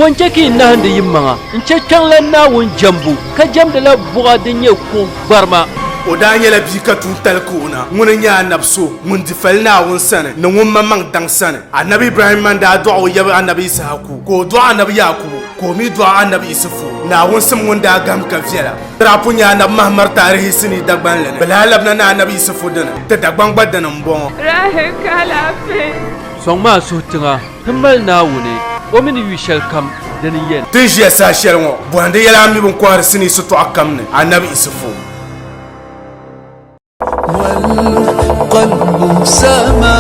Bɔ n-chɛ ka yi nahindi yimaŋa n-chɛ Kpiɔŋlan Naawuni jɛmbu, ka jɛmdila buɣa din nyɛ kuɣ gbarima? O daa nyɛla bia ka tuuntali ka o na. Ŋuni n-nyɛ anabi so ŋun di fali Naawuni sani ni ŋun maŋmaŋ daŋ sani. Anabi Ibrahimma n-daa dɔɣi o yaba anabi Yisahaku, ka o dɔɣi anabi Yaakubu, ka o mi dɔɣi anabi Isufu. Naawuni sim ŋun daa gahim ka viɛla. Di daa pun nyɛ anabi Mahamar taarihi sinii Dagbanli ni. Bɛ lahi labina ni anabi Isufu dini, ti Dagbaŋ gba dini m-bɔŋɔ. Rahi ka alaafee. Sɔŋmi a suhu tiŋa ti mali Naawuni, o mi ni yu shɛlikam dini yɛn. Ti ni ʒiya saha shɛli ŋɔ, bɔhindi yɛla a mi bɛ ni kɔhiri sinii sitɔɣu kam ni, Anabi Isufu. والقلب سما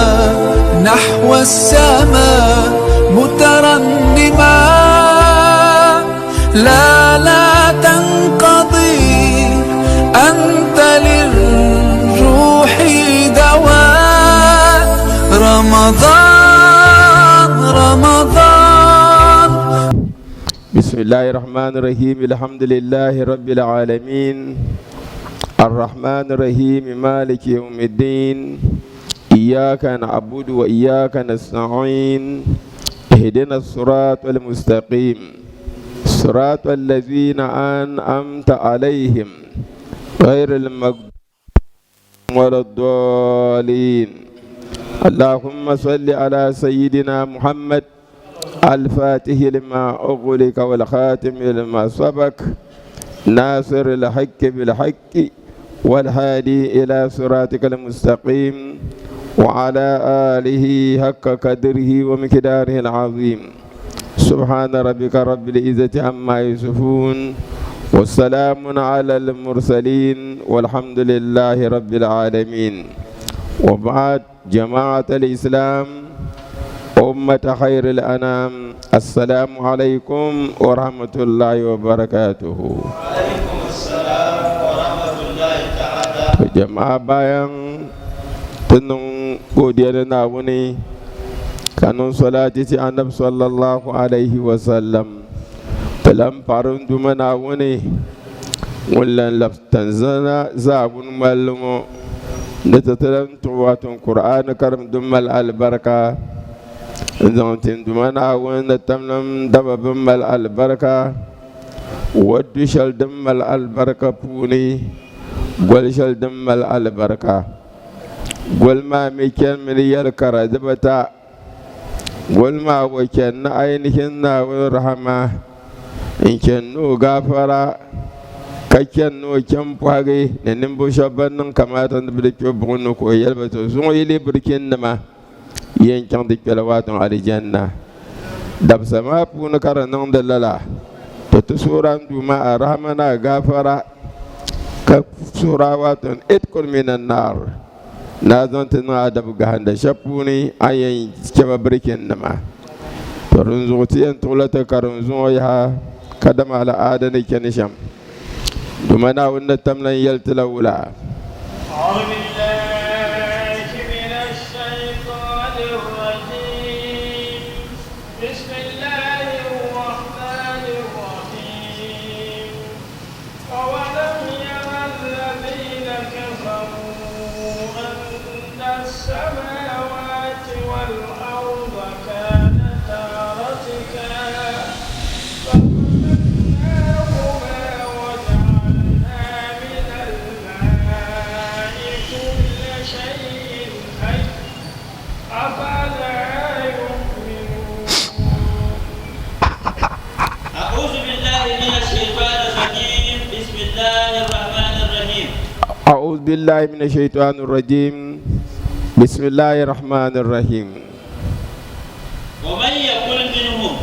نحو السماء مترنما لا لا تنقضي أنت للروح دواء رمضان رمضان بسم الله الرحمن الرحيم الحمد لله رب العالمين الرحمن الرحيم مالك يوم الدين إياك نعبد وإياك نستعين اهدنا الصراط المستقيم صراط الذين أنعمت عليهم غير المغضوب ولا الضالين اللهم صل على سيدنا محمد الفاتح لما أغلق والخاتم لما سبق ناصر الحق بالحق والهادي إلى صراطك المستقيم وعلى آله حق قدره ومقداره العظيم سبحان ربك رب العزة عما يصفون والسلام على المرسلين والحمد لله رب العالمين وبعد جماعة الإسلام أمة خير الأنام السلام عليكم ورحمة الله وبركاته وعليكم السلام ورحمة الله تعالى Jama'a bayan ti niŋ godiya ni Naawuni ka niŋ salati ti Annabi sallallahu alaihi wa sallam ti lan paɣiri n Duuma Naawuni ŋun lan labi tanzana zaawuni ŋmalli ŋɔ ni ti ti lan tuɣi wato Kur'aani karim din mali alibarika n zaŋ ti n Duuma Naawuni ni tamlim daba bɛn mali alibarika waddu shɛli din mali alibarika puuni goli shɛli din mali alibarika goli maa mi chanimi ni yɛli kara dibata goli maa gba chani ni ainihin Naawuni rahama n-chani ni o gaafara ka chani ni o chɛmpɔhigi ni ninvuɣ shɛba ban niŋ kamaata ni bɛ di kpe buɣim ni ka o yɛli ba, To zuŋɔ yi leei birikinnima, yi yɛn chaŋ ti kpɛla waatiŋ alijanna. Dabisa maa puuni ka di niŋdi lala, to ti suhiri a n Duuma a rahama ni a gaafara, ka suhiri a waatiŋ itqun minan naar. Ni a zaŋ ti niŋ a dab gahinda shɛb puuni a ni yɛn chɛ ba birikinnima. To dinzuɣu ti yɛn tuɣila ti karim zuŋɔ yaha kadama alaada ni chani shɛm. Duuma Naawuni ni tam lan yɛli ti la wula? أولم ير الذين كفروا أن السماوات والأرض كانتا رتكا ففتقناهما وجعلنا من الماء كل شيء حي أفلا يؤمنون أعوذ بالله من الشيطان الرجيم بسم الله الرحمن الرحيم أعوذ بالله من الشيطان الرجيم بسم الله الرحمن الرحيم ومن يقل منهم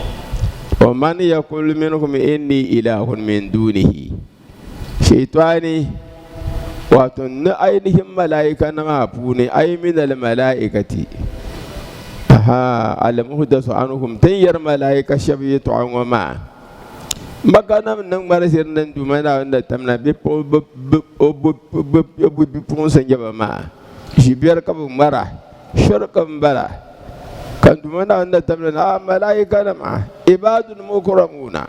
ومن يقل منهم إني إله من دونه Shaitani wato ni ainihin mala'ika na maa puuni ay min al-mala'ikati aha al-muhdasu anhum tin yɛri mala'ika shɛba yɛtɔɣa ŋɔ maa Maka nam ni ŋmari ʒiri ni Duuma Naawuni ni tamna bɛ bipuɣinsi n-nyɛ ba maa ʒibiɛri ka bɛ ŋmara shirk m-bala ka Duuma Naawuni ni tamna ni a malaikanima ibaadun mukramuuna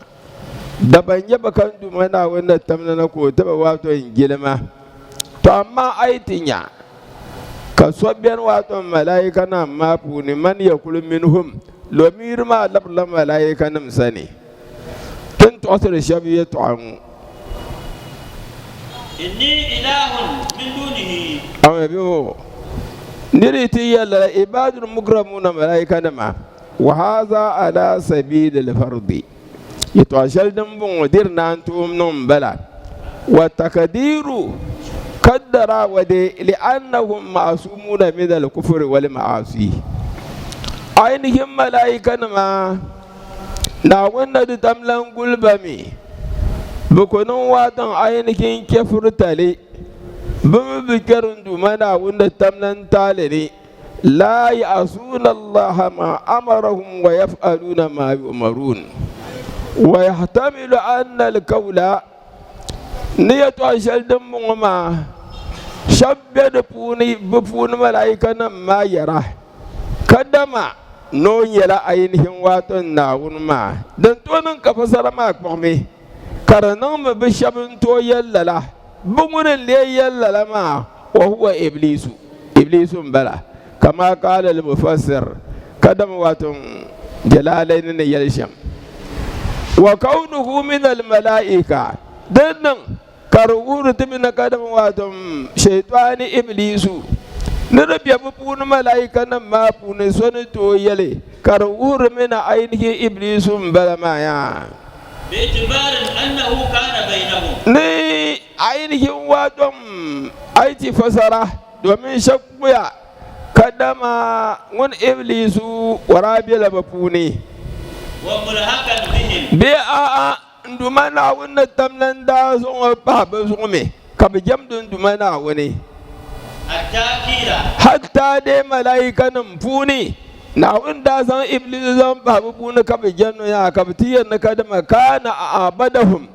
Daba n-nyɛ ba ka n Duuma Naawuni ni tamdi na ka o ti ba waato n jilima. Tɔ amaa a yi ti nya ka so beni waato n malaaikanim maa puuni, man yakulu minhum, lomiiri maa labirila malaaikanim sani. Ti ni tɔɣisiri shɛba yɛtɔɣa ŋɔ. Inni ilahun min dunihi. Amin biho niri yi ti yɛli lala ibadul mukramuna malaikanima wa haza ala sabilil fardi yɛtɔɣa shɛli din bɔŋɔ diri naan tooi niŋ m-bala wa takadiru kaddara wa de li'annahum ma'asumuna min al-kufri wal ma'asi ainihin malaikanima Naawuni na di tam lan guli ba mi, bɛ ku niŋ waatiŋ ainihin chɛfuritali, bɛ mi bi kpɛri n Duuma Naawuni ni tam lan taali ni, Laa ya'asuuna Allaha maa amarahum wa yaf'aluuna maa yu'maruun. Wa yahtamilu anna al-kawla, ni yɛtɔɣ shɛli din bɔŋɔ maa, shɛba be di puuni, bɛ puuni malaaikanim maa yɛra. Kadama ni o nyɛla ainihin waato Naawuni maa, din tooi niŋ ka fasara maa kpuɣimi, ka di niŋmi bɛ shɛba n-tooi yɛli lala. Bɛ ŋuni n-lee yɛli lala maa? Wa huwa Ibliisu, Ibliisu m-bala, kama qaala al-mufassir, kadama waato Jalalaini ni yɛli shɛm. Wa kawnuhu min al-malaika, din niŋ Ka di wuhiri ti mi ni kadama waato Shaitani Ibliisu ni di be bɛ puuni malaikanim maa puuni so ni tooi yɛli, ka di wuhiri mi ni ainihi Ibliisu m-bala maa yaa. Ni ainihin waato a yi ti fasara domin shakkuya kadama ŋun Ibliisu o daa bela bɛ puuni. Bee a'a N Duuma Naawuni ni tam la n-daa zaŋ o pahi bɛ zuɣu mi, ka bɛ jɛmdi n Duuma Naawuni. Hatta dee malaikanim puuni, Naawuni daa zaŋ Ibliisu zaŋ pahi bɛ puuni ka bɛ jɛmdi o yaha, ka bɛ ti yɛri ni kadama kaana a'abadahum,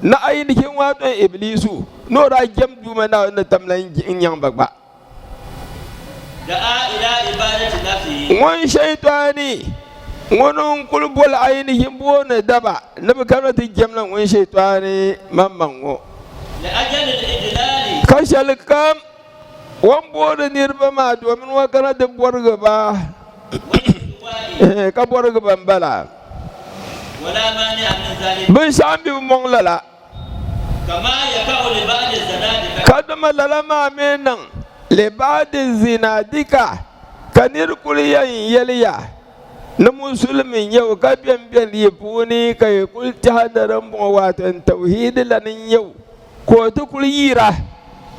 ni ainihin waato Ibliisu ni o daa jɛm Duuma Naawuni ni tam la n-nyaŋ ba gba. Ŋun Shaitaani ŋuni n-kuli boli ainihin booni daba ni bɛ kamina ti jɛmla ŋun Shaitaani maŋmaŋ ŋɔ. Ka shɛli kam o ni booni niriba maa domin o kana ti bɔrigi ba, ka bɔrigi ba m-bala. Binshɛɣu m-bi mɔŋ lala. Kadama lala maa mi niŋ liba'di zinadika, ka nir kuli yɛn yɛli ya ni musulimi n-nyɛ o ka bɛn beni yi puuni ka yi kuli tɛha ni din bɔŋɔ waato n tawhiidi la ni n-nyɛ o, ka o ti kuli yira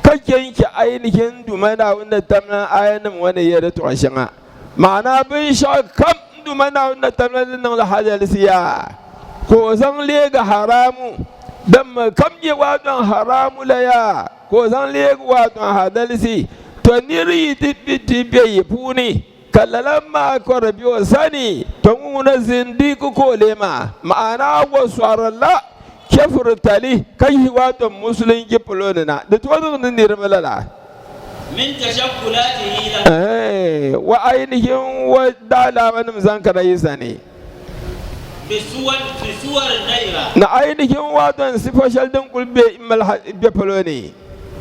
ka chɛ n-chɛ ainihin Duuma Naawuni ni tamla aayanim ŋɔ ni yɛli tɔɣ shɛŋa. Ma'ana binshɛɣu kam n Duuma Naawuni ni tamla ni niŋdi halalisi yaa, ka o zaŋ leegi haraamu, din mi kam nyɛ waadɔŋ haraamu la yaa, ka o zaŋ leegi waadɔŋ halalisi. Tɔ nir yi ti kpi ti be yi puuni, ka lala maa kɔri be o sani, tɔ ŋun ŋuna zindiiki ka o lee maa. Ma'ana o sɔrila chɛfuritali ka yihi waadɔŋ musulinji polo ni na. Di tooi niŋdi niriba lala. Min tashakkulatihi lahu. Ɛhɛɛ, wa ainihin wa daalaamanim zaŋ kana yi sani. Bi suwar, bi suwar nayra. Ni ainihin wato sifa shɛli din kuli be m-mali be polo ni.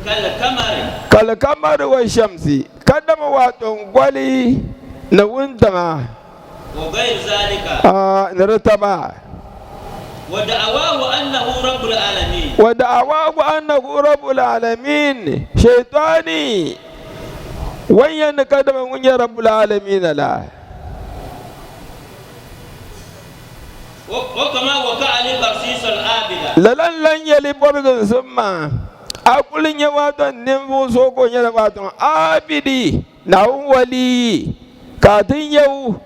Kal kamari. Kal kamari wa shamsi, kadama wato goli ni wuntaŋa. Wa gayr zalika. Aa, ni di taba. Wa da'awahu annahu rabbul alamin. Wa da'awahu annahu rabbul alamin. Shaytani wan yɛn ni kadama ŋun nyɛ rabbul alamin la. Wa kama waka'a li Barsis al-abida. Lala n-lan nyɛ li bɔbiginsim maa. A kuli nyɛ wato ninvuɣ so ka o nyɛla wato abidi. Naawuni waliyi, ka a ti nya o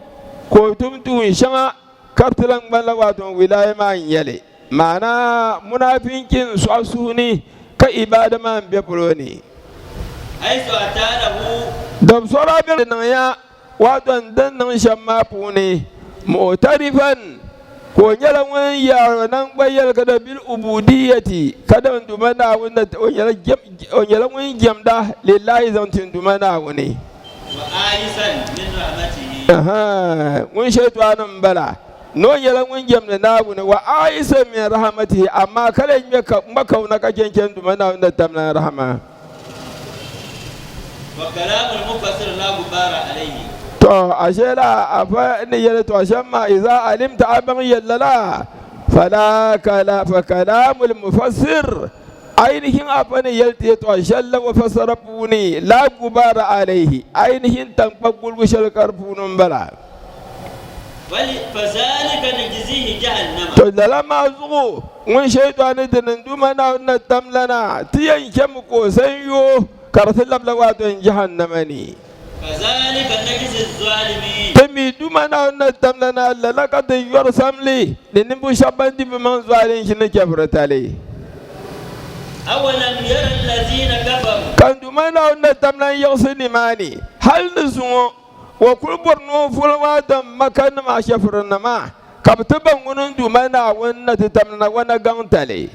ka o tum tuun shɛŋa ka di ti lan ŋmanila waato wilaaya maa n-nyɛ li, maana munaafinchi n-sɔɣi suhu ni ka ibaada maa m-be polo ni. Dabisɔra bɛ ni niŋ ya waato din niŋ shɛm maa puuni, mu'tarifan, ka o nyɛla ŋun yaar o naŋgban yɛlikada bil ubudiyyati, ka dama Duuma Naawuni na o nyɛla ŋun jɛmda lillahi zaŋ ti Duuma Naawuni. Ŋun shɛtɔani m-bala ni o nyɛla ŋun jɛmdi Naawuni wa aisa min rahmatihi, amaa ka lee ŋma kauna ka chɛ n-chani Duuma Naawuni na tamlan rahama. Tɔ! Ashe la a fa ni yɛli tɔɣ shɛm maa, Iza alimta a baŋ yɛl lala, Fala kala fa kalamul mufassir ainihin afa ni yɛli ti yɛtɔɣa shɛli la o fasara puuni la gubara alayhi ainihin taŋkpa guligu shɛli ka di puuni m-bala. To lala maa zuɣu ŋun Shɛitani dini n Duuma Naawuni na tamlana ti yɛn chɛmi ka o sanyoo ka di ti labila wato n jahannama ni. Ti mi Duuma Naawuni na tamlana lala ka ti yɔri samli ni ninvuɣ shɛba ban di bɛ maŋ zualinchi ni chɛfuritali. Ka n Duuma Naawuni na tamlan yiɣisi nimaani hal ni zuŋɔ. O kul bɔri ni o voli maa dam Makanima chɛfurinima, ka bɛ ti baŋ ŋuni n-Duuma Naawuni na ti tamdi na wana gaŋtali.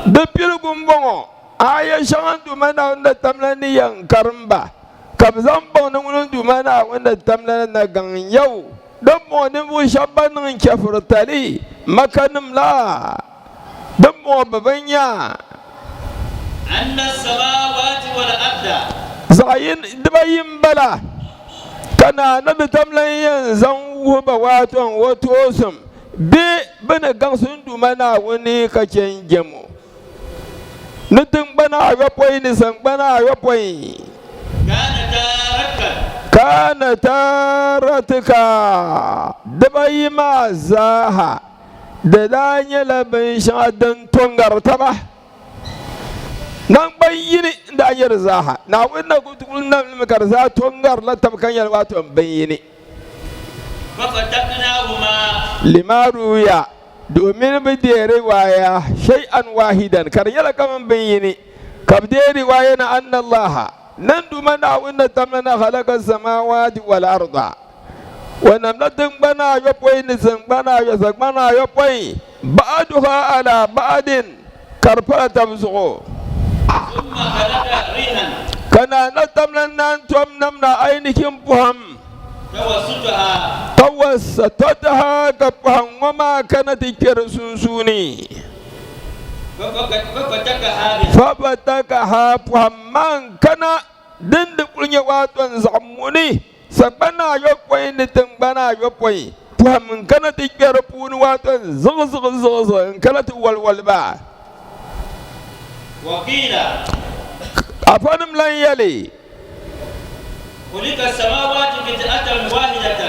Di piligu m-bɔŋɔ, aaya shɛŋa n Duuma Naawuni na tamla ni yɛn karim ba, ka bɛ zaŋ baŋ ni ŋuni n-Duuma Naawuni na tamla na gaŋ yɛu. Din bɔŋɔ ninvuɣ shɛba ban niŋ chɛfuritali Makanim la. Din bɔŋɔ bɛ bi nya. Zaɣ yini dibayi m-bala, ka Naa Nabitam lan yɛn zaŋ wuhi ba waato o toosim bɛ bɛ ni gaŋsi n Duuma Naawuni ka chɛ n-jɛm o ni tiŋgbana ayopɔin ni saŋgbana ayopɔin. Kaanata ratika dibayi maa zaaha. Di daa nyɛla binshɛŋa din to n-gari taba. Naŋgban yini n-daa nyɛ di zaaha. Naawuni na kul kul nam li mi ka di zaa to n-garila taba ka nyɛla waato bin yini. Lima ruwiya, domin bɛ deei riwaaya shay'an wahidan, ka di nyɛla kaman bin yini, ka bɛ deei riwaaya ni anna Allaha, nan Duuma Naawuni na tamla na khalaqa samawati wal arda. O namla tiŋgbana ayopɔin ni tiŋgbana ayɔ sagbana ayopɔin, ba'duha ala ba'din, ka di pala tab zuɣu. Ka Naa Natamla naan tom namda ainihin pɔhim, tawassatataha, ka pɔhim ŋɔ maa kana ti kpe di sunsuuni. Fafatakaha, pɔhim maa n-kana din di kuli nyɛ waato n-zaɣ muni. Sagbana ayopɔin ni tiŋgbana ayopɔin pɔhim n-kana ti kpe di puuni waato n-ziɣiziɣiziɣiziɣi n-kana ti waliwoli ba. Afanim lan yɛli,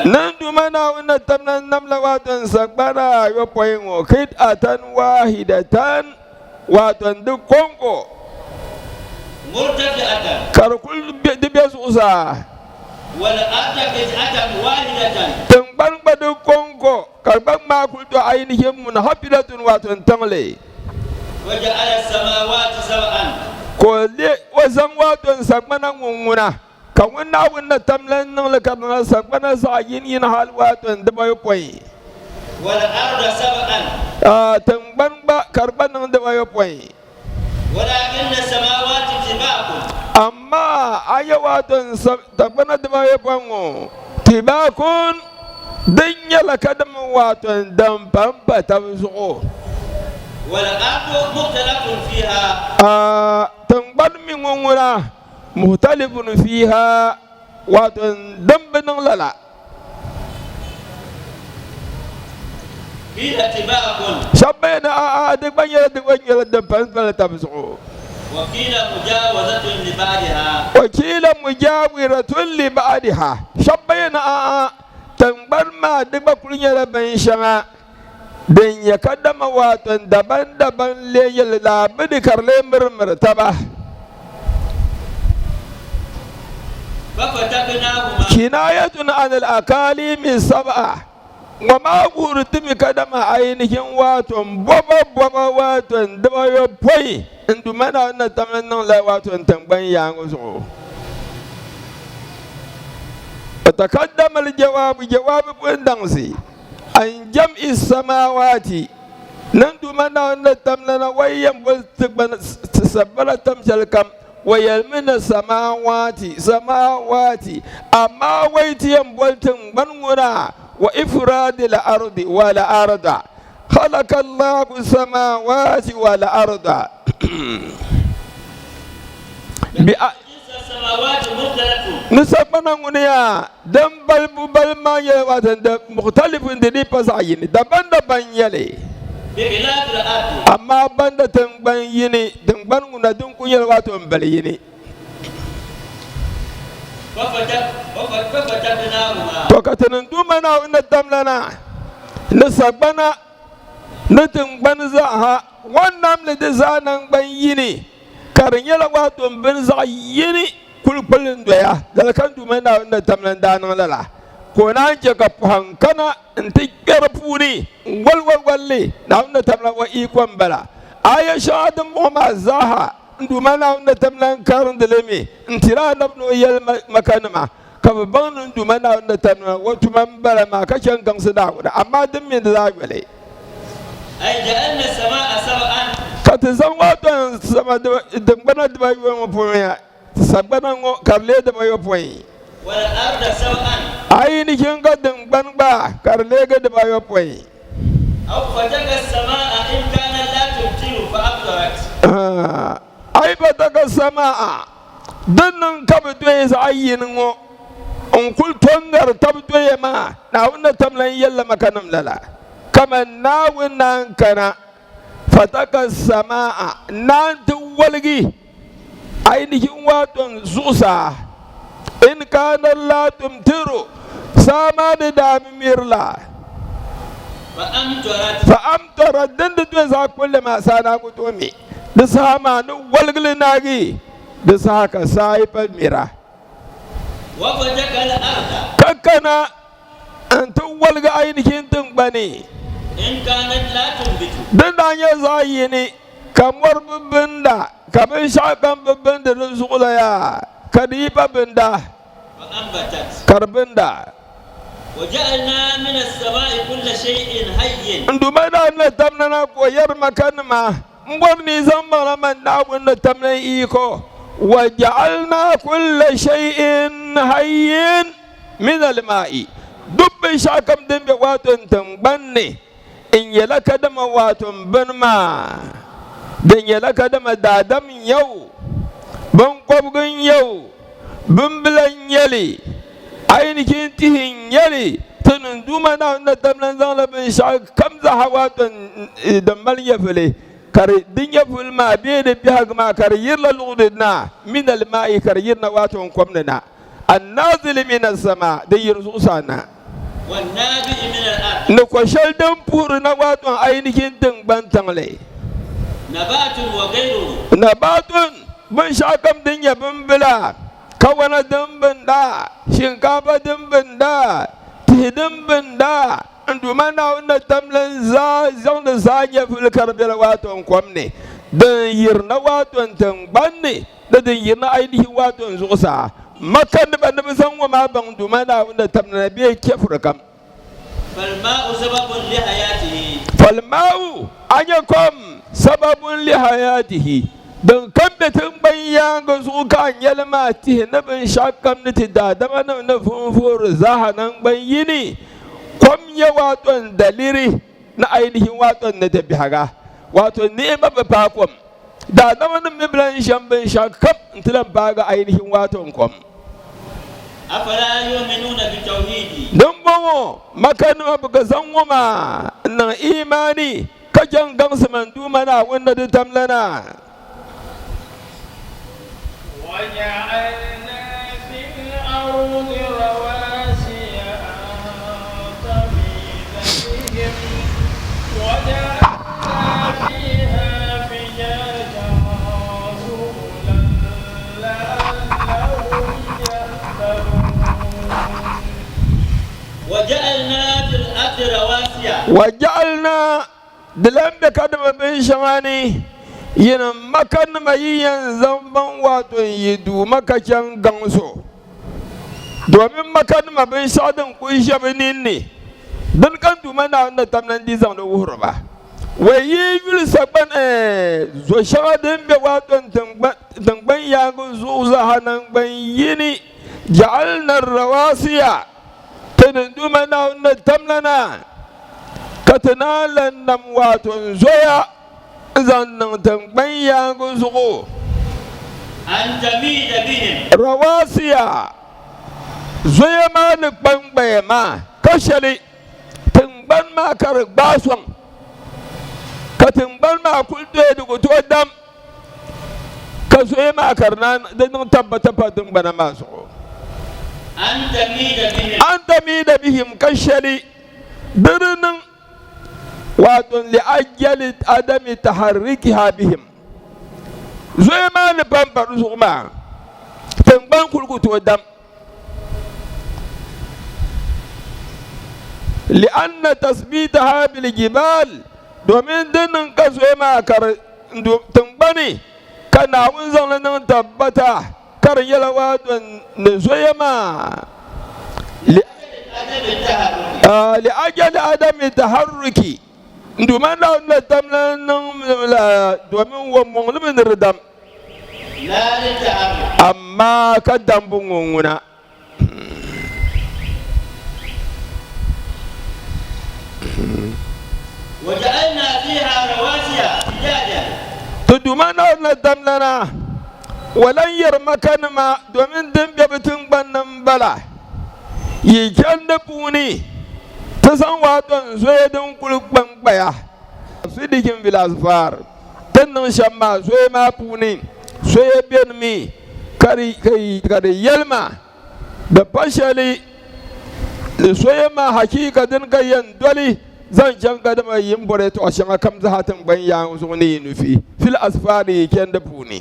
Ni n Duuma Naawuni na tamla n-namla waato n sagbana ayopɔin ŋɔ qit'atan waahidatan, waato n di kɔŋko, ka di kul di be zuɣusaa. Tiŋgbani gba di kɔŋko, ka di gba ŋmaai kul to ainihin munhafidatun, waato n tiŋli. Ka o zaŋ waato n sagbana ŋun ŋuna, ka ŋun Naawuni na tam lan niŋ li ka di niŋla sagbana zaɣ yiniyini hal waato n dibayopɔin. Tiŋgbani gba ka di gba niŋ dibayopɔin. Amaa a ya waato n sagbana dibayopɔin ŋɔ tibakun, din nyɛla kadama waato n din pampa tab zuɣu. Tiŋgbani mi ŋɔ ŋuna muhtalifun fiiha, waato din bi niŋ lala. Shɛba bɛ ni a'a di gba nyɛla di gba nyɛla din pa n-pali tab zuɣu. Wakiila mujawiratun li ba'diha, shɛba bɛ ni a'a tiŋgbani maa di gba kuli nyɛla binshɛŋa din nyɛ kadama waato daban daban lee nyɛli laabidi ka di lee mirimiri taba. Kinayatun anil akalimi sab'a, ŋɔ maa wuhiri ti mi kadama ainihin waato bɔba bɔba waato dibayopɔin n Duuma Naawuni na tam n niŋ la waato tiŋgbani yaaŋa zuɣu. Wa taqaddama al-jawaabu, jawaabi pun daŋsi. An jam'i samaawaati, niŋ Duuma Naawuni ni tamlana wai yɛn boli tigbana sagbana tam shɛli kam, wa yɛlimi ni samaawaati, samaawaati, amaa wai ti yɛn boli tiŋgbani ŋɔ na, wa ifraadi al-ardi wal arda, khalaqa Allahu samaawaati wal arda bi. السماوات مختلف. Ni sagbana ŋuni yaa din balibu balibu maa nyɛla wato di mukhtalifun di dii pa zaɣ yini, daban-daban nyɛli. بخلاف الأرض. Amaa banda tiŋgbani yini, tiŋgbani ŋuna din kuli nyɛla wato n bali yini. ففتقناهما. To ka ti niŋ Duuma Naawuni ni tamlana ni sagbana ni tiŋgbani zaaha ŋɔ namli di zaa naŋgban yini, ka di nyɛla wato n bini zaɣ yini kuli kpuli n doya. Lala ka n Duuma Naawuni ni tamla n daa niŋ lala, ka o naan chɛ ka pɔhim kana n-ti kpe di puuni n-waliwoliwoli li. Naawuni ni tamla ŋɔ iko m-bala. Aaya shɛŋa din bɔŋɔ maa zaaha n Duuma Naawuni ni tamla n-karindi li mi n-tiri anabi ni o yɛli Makanima ka bɛ baŋ ni n Duuma Naawuni ni tamla ŋɔ tuma m-bala maa ka chɛ n-gaŋsi Naawuni, amaa din mini di zaa yoli. Ay ja'alna as-samaa'a sab'an. Ka ti zaŋ wato n-sama tiŋgbana dibayobu ŋɔ puuni sagbana ŋɔ ka di leei dibayopɔin. Wal arda sab'an. Ainihin ka tiŋgbani gba ka di leegi dibayopɔin. Aw fataka as-samaa'a in kanat la tumtiru fa amtarat. Ay fataka as-samaa'a, din niŋ ka bɛ doya zaɣ yini ŋɔ n-kul to n-ŋari tab doya maa, Naawuni ni tam lan yɛlila Makanim lala, kaman Naawuni naan kana fataka as-samaa'a naan ti woligi ainihin waton zuɣusaa, in kaanat la tumtiru, saa maa ni daa bi miri la, fa amtarat, din di doli zaɣ kpulli maa saa naan ku tooi mi, di saha maa ni woligili naagi, di saha ka saa yi pa mira. Ka kana n-ti woligi ainihin tiŋgbani, din daa nyɛ zaɣ yini. Ka mɔri bi binda, ka binshɛɣu kam bi bindi di zuɣu la yaa, ka di yi pa binda, ka di binda. N Duuma daa ni tamda na ka o yɛri ma kanima, M bɔri ni yi zaŋ maŋla man Naawuni ni tamda n yiko, Waja'alna kulla shay'in hayyin min al-ma'i, duk binshɛɣu kam din be waato n tiŋgbani ni, N nyɛla kadama waato m bini maa, di nyɛla kadama daadam n-nyɛ o, biŋkɔbigu n-nyɛ o, bimbila n-nyɛ li, ainihin tihi n-nyɛ li. Ti ni Duuma Naawuni na tamla n-zaŋla binshɛɣu kam zaaha waato din mali nyɛvili, ka di di nyɛvili maa bee di biɛhigu maa ka di yirila luɣili na, minal maa'i, ka di yirina waato n kom ni na. Annaazili mina samaa, din yiri zuɣusaa na. Ni ko shɛli din puhiri na waatɔŋ ayinihin tiŋgbani tiŋli. Nabaatun, binshɛɣu kam din nyɛ bimbila, kawana din binda, shinkaafa din binda, tihi din binda, N Duuma Naawuni ni tam li n-zaa zaŋ di zaa nyɛvili ka di bela waatɔŋ kom ni, din yirina waatɔŋ tiŋgbani ni. Ni din yirina ainihi waato n zuɣusaa. Makka nima ni bɛ zaŋ ŋɔ maa baŋ Duuma Naawuni ni tamdi na bee chɛfuri kam. Falmaa'u sababun li hayaatihi. Falmaa'u, a nya kom, sababun li hayaatihi, din kam be tiŋgbani yaaŋa zuɣu ka a nya li maa tihi ni binshɛɣu kam ni ti daadamanim ni vunvuhiri zaaha naŋgban yini, kom nyɛ waato n daliri ni ainihi waato n ni ti biɛhiga, waato ni'ima bi paai kom. Daadamanim mi bi lan ʒiɛm binshɛɣu kam nti lan paagi ainihin waato n-kom. Afala yu'minuuna bitawhiidi. Dimbɔŋɔ, Makanima bi ka zaŋ ŋɔ maa n-niŋ iimaani ka chɛ n-gaŋsi man Duuma Naawuni ni di tamlana. Waja'alna fil ardi rawasiya an tamida bihim waja'alna fiha fijajan subulan la'allahum yahtadun. Waja'alna fil ardi rawasiya. Waja'alna Di lan be kadama binshɛŋa ni, yinim Makanima yi yɛn zaŋ baŋ waato n-yi Duuma ka chaŋ gaŋ so, domin Makanima binshɛɣu din kul ʒe bɛ ninni, dini ka n Duuma Naawuni ni tam na n-di zaŋdi wuhiri ba. Wei yi yuli sagban zo shɛŋa din be waato n tiŋgbani yaaŋa zuɣu zaaha naŋgban yini, ja'alna rawasiya, Ti ni Duuma Naawuni ni tamla na, ka ti naan lan nam waato n-zoya n-zaŋ niŋ tiŋgbani yaaŋa zuɣu. An tamida bihim. Rawasiya, zoya maa ni kpaŋgbaya maa ka shɛli tiŋgbani maa ka di gbaai sɔŋ, ka tiŋgbani maa kuli doya di ku tooi dam, ka zoya maa ka di naan di niŋ tabbata pa tiŋgbana maa zuɣu. An tamida bihim, ka shɛli di di niŋ wato li ajali adami taharrikiha bihim, zoya maa ni pampa di zuɣu maa tiŋgbani kuli ku tooi dam. Li'anna tasbitaha biljibal, domin di niŋ ka zoya maa ka di tiŋgbani ka Naawuni zaŋ li niŋ tabbata ka di nyɛla wato ni zoya maa li'ajali adami taharruki, Duuma Naawuni la damla niŋ la domin wɔmɔŋli mi ni di dam. Amaa ka dambu ŋɔ ŋuna. Ti Duuma Naawuni la damlana, Walan yɛri Makanima domin din be bɛ tiŋgbani ni m-bala. Yi chandi puuni, ti zaŋ waato n-zoya din kuli kpaŋkpaya, Sidikin bil asfar. Ti ni niŋ shɛm maa zoya maa puuni, soya beni mi ka di yɛli ma di pa shɛli ni soya maa hachiika dini ka yɛn doli zaŋ chaŋ kadama yi ni bɔri yɛtɔɣ shɛŋa kam zaa tiŋgbani yaaŋa zuɣu ni yi nufi fil asfaari yi chandi puuni.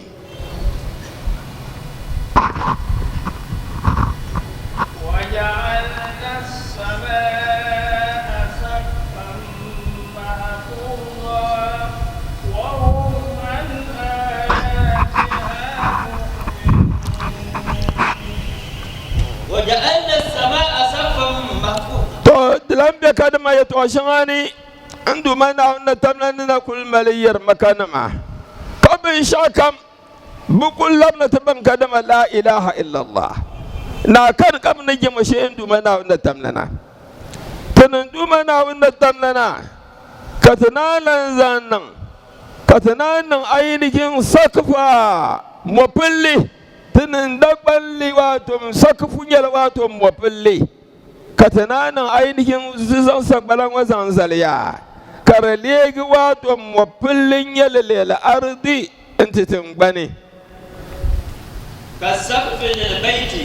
To di lan be kadama yɛtɔɣ shɛŋa ni n Duuma Naawuni ni tamla ni na kul mali yɛri Makanima, ka binshɛɣukam bɛ kul labina ti baŋ kadama laa ilaaha illallah, naa kani ka bɛ ni jɛm o shee n Duuma Naawuni ni tamla na. Ti ni Duuma Naawuni ni tamla na, ka ti naan lan zaŋ niŋ, ka ti naan niŋ ayinihin sakifa mɔpilli, ti ni Dagbanli waato sakifu nyɛla waato mɔpilli, ka ti naan niŋ ayinihin zaŋ sagbana ŋɔ zaŋ zali ya, ka di leegi waato mɔpilli n-nyɛ li lil ardi nti tiŋgbani.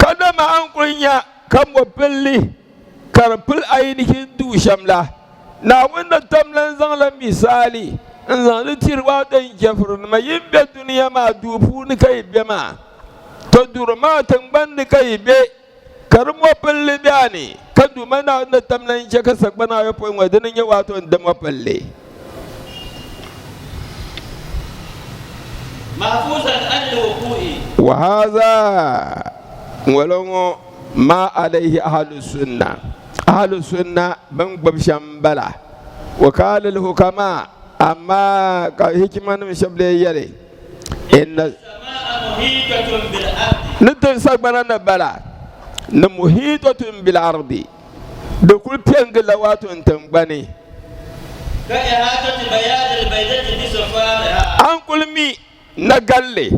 Ka dama a ni kul nya ka mɔpilli ka di pili ayinihin duu shɛm la, Naawuni ni tam lan zaŋla misaali n-zaŋ li tiri waato n chɛfurinima, Yi ni be dunia maa duu puuni ka yi be maa, tɔ duri maa tiŋgbani ni ka yi be, ka di mɔpilli be a ni, ka Duuma Naawuni ni tam lan chɛ ka sagbana ayopɔin ŋɔ dini n-nyɛ waato n-di mɔpilli. Wa haza ŋɔlo ŋɔ ma alayhi ahlu sunna, ahlu sunna bɛn gbubi shɛm m-bala. Wa kaala al-hukama, amaa ka hikimanim shɛba lee yɛli, Inna ni tin sagbana ni bala, ni muhiitatun bil ardi, di kuli pe n-gilila waato n tiŋgbani. A ni kuli mi nagalli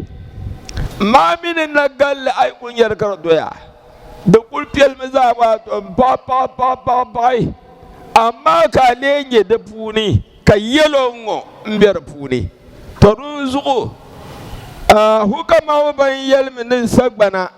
maa mini nagalli a yi kuli nyari ka di doya, di kuli piɛlimi zaa waato m-paɣi paɣi paɣi paɣi paɣi, amaa ka a lee nya di puuni ka yɛlo ŋ-ŋɔ m-be di puuni. Tɔ dinzuɣu hukamawa ban yɛlimi ni sagbana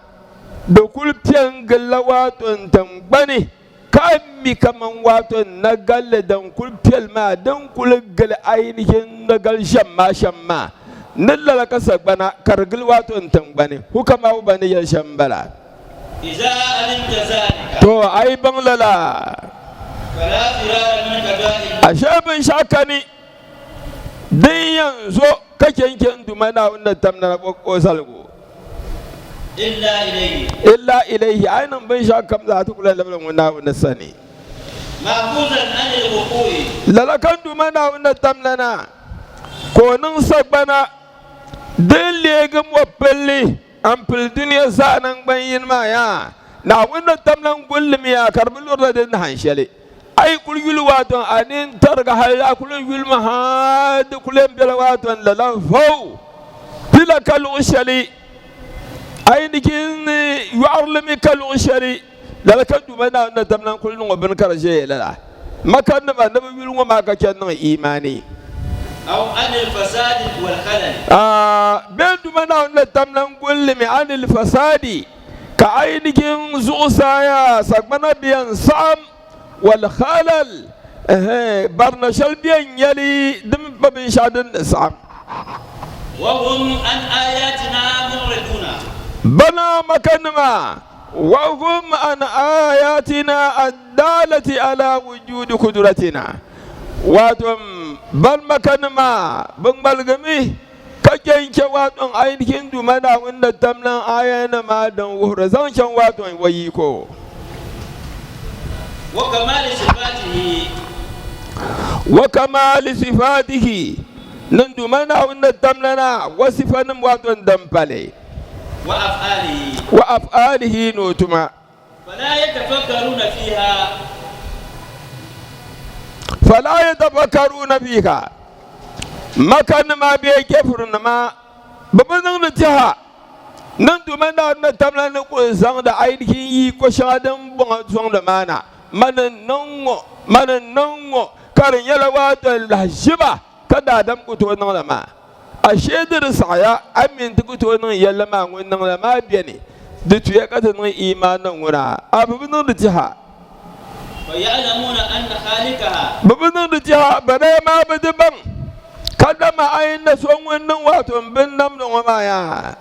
di kuli piɛ n-gilila waato n-tiŋgbani Ka mi kaman waato nagalli din kul piɛli maa din kul gili ainihin nagali ʒiɛm maa shɛm maa ni lala ka sagbana ka di gili waato n-tiŋgbani hukamawu ba ni yɛli shɛm m-bala. To a yi baŋ lala, ashe binshɛɣu kani din yɛn zo ka chɛ n-chɛ n Duuma Naawuni ni tam nana o zaligu. Illa ilayhi, a yi niŋ binshɛɣu kam zaa ti ku lahi labila ŋun Naawuni sani. Lala ka n Duuma Naawuni ni tam lana, ka o niŋ sagbana din leegi mɔpilli m-pili dunia zaa naŋgban yini maa yaa. Naawuni ni tam lan guli li mi yaa ka di bi lurila di nahin shɛli. A yi kuli yuli waaton a nini tariga hali a kuli yulimi ha di kuli yɛn bela waaton lala vɔu pila ka luɣ shɛli. Ainihin yɔɣirili mi ka luɣ shɛli lala ka Duuma Naawuni na tam lan kul niŋ o bini ka di ʒiɛya lala. Makanima ni bɛ yuli ŋɔ maa ka chɛ niŋ imaani. Aw anil fasadi wal khalali. Bee Duuma Naawuni na tam lan gul li mi anil fasadi, ka ainihin zuɣusaa yaa sagbana bɛ yɛn saɣim, wal khalal, ɛhɛn, barina shɛli bɛ yɛn nya li di mi pa binshɛɣu din ni saɣim. Wa hum an ayatina mu'riduna. Bana Makanima, wa hum an ayatina addalati ala wujudi kudratina, wato ban Makanima bɛ ŋmaligimi ka chɛ n-chɛ wato ainihin Duuma Naawuni ni tam niŋ aayanima din wuhiri zaŋ chaŋ wato o yiko. Wa kamali sifatihi. Wa kamali sifatihi, ni Duuma Naawuni ni tam lana o sifanim wato din pali. Wa af'alihi. Wa af'alihi, ni o tuma. Fala yatafakkaruna fiha. Fala yatafakkaruna fiha. Makanima bee chɛfurinima bɛ bi niŋdi tɛha ni Duuma Naawuni ni tamla ni kul zaŋdi ainihin yiko shɛŋa din bɔŋɔ sɔŋdi maa na, mani n-niŋ ŋɔ, mani n-niŋ ŋɔ, ka di nyɛla waato lahiʒiba ka daadam ku tooi niŋ li maa. Ashee di di saɣiya a mi nti ku tooi niŋ yɛlli maa ŋun niŋ li maa beni, di tuya ka ti niŋ iimaan ni ŋuna, a bi bi niŋdi tɛha. Bɛ bi niŋdi tɛha, bɛ daa maa bi di baŋ ka dama a yi na so ŋun niŋ waato m binnamdi ŋɔ maa yaa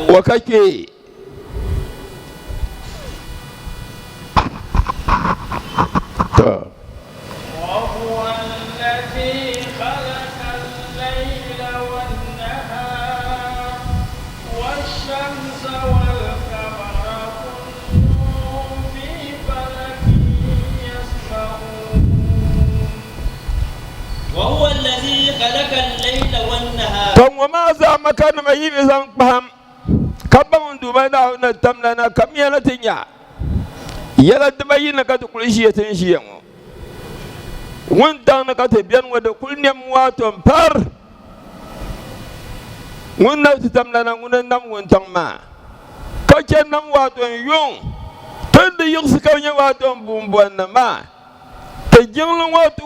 o ka kpee. To. To ŋɔ maa zaa Makanima yi bi zaŋ kpahim ka baŋ n Duuma Naawuni ni tamla na kamiya na ti nya yɛla dibayi ni ka ti kuli ʒiya ti ni ʒiya ŋɔ. Wuntaŋ ni ka ti beni ŋɔ di kuli nɛm waato m-par ŋun na ti tamla na ŋuni n-nam wuntaŋ maa ka chɛ nam waato n-yuŋ ti ni di yiɣisi ka di nyɛ waato m-bumbɔnni maa. Ti jiŋli ŋɔ ti